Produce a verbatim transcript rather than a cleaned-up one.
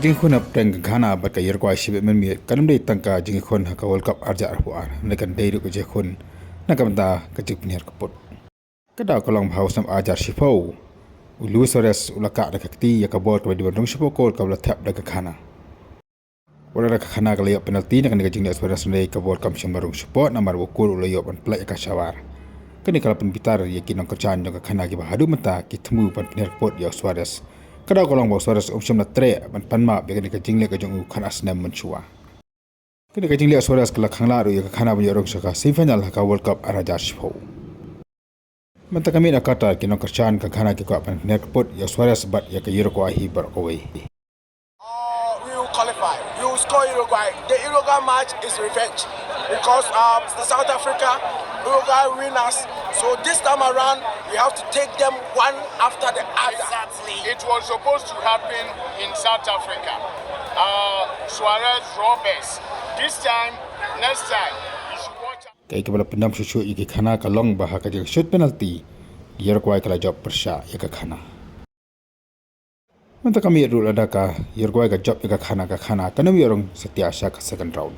Jingïakhun hapdeng ka Ghana bad ka Uruguay shibit mynmiet kan ym dei tang ka jingïakhun ha ka World Cup ar hajar arphew ar, hynrei kan dei ruh ka jingïakhun na ka bynta ka jingpynhiar ka pud. Ka daw ka long ba ha u snem ar hajar shiphew, u Luis Suarez u la kah da ka kti ïa ka bor kaba dei ban rung shiphew kol kaba la thep da ka Ghana. Wat la ka Ghana ka la ïoh penalti na kane ka jingleh Suarez, hynrei ka bor kam shym la rung shapoh namar ba u kol u la ïoh ban pynlait ïa ka sha war. Kane ka la pynbitar ïa ki nongkyrshan jong ka Ghana kiba haduh mynta ki thmu ban pynhiar ka pud ïa u Suarez. Ka daw ka long ba u Suarez um shym la treh ban pan map ïa kane ka jingleh ka jong u khatar snem mynshuwa. Kane ka jingleh Suarez ka la khang lad ruh ïa ka Ghana ban ïoh rung sha ka semi final ha ka World Cup ar hajar shiphew. Mynta ka miet ha Qatar ki nongkyrshan ka Ghana ki kwah ban pynhiar ka pud ïa u Suarez bad ïa ka Uruguay hi baroh kawei. Uh, we will qualify. We will score Uruguay. The Uruguay match is revenge because um, the South Africa, Uruguay win us. So this time around, we have to take them one after the other. It was supposed to happen in South Africa. Uh, Suarez, Roberts. This time, next time, you should watch out. Kaei kaba la pyndam shuh shuh ïa ki Ghana ka long ba ha ka jingshut penalti, Uruguay ka la jop pyrshah ïa ka Ghana. Mynta ka miet ruh lada ka Uruguay ka jop ïa ka Ghana, ka Ghana kan ym ïoh rung satia sha ka second round.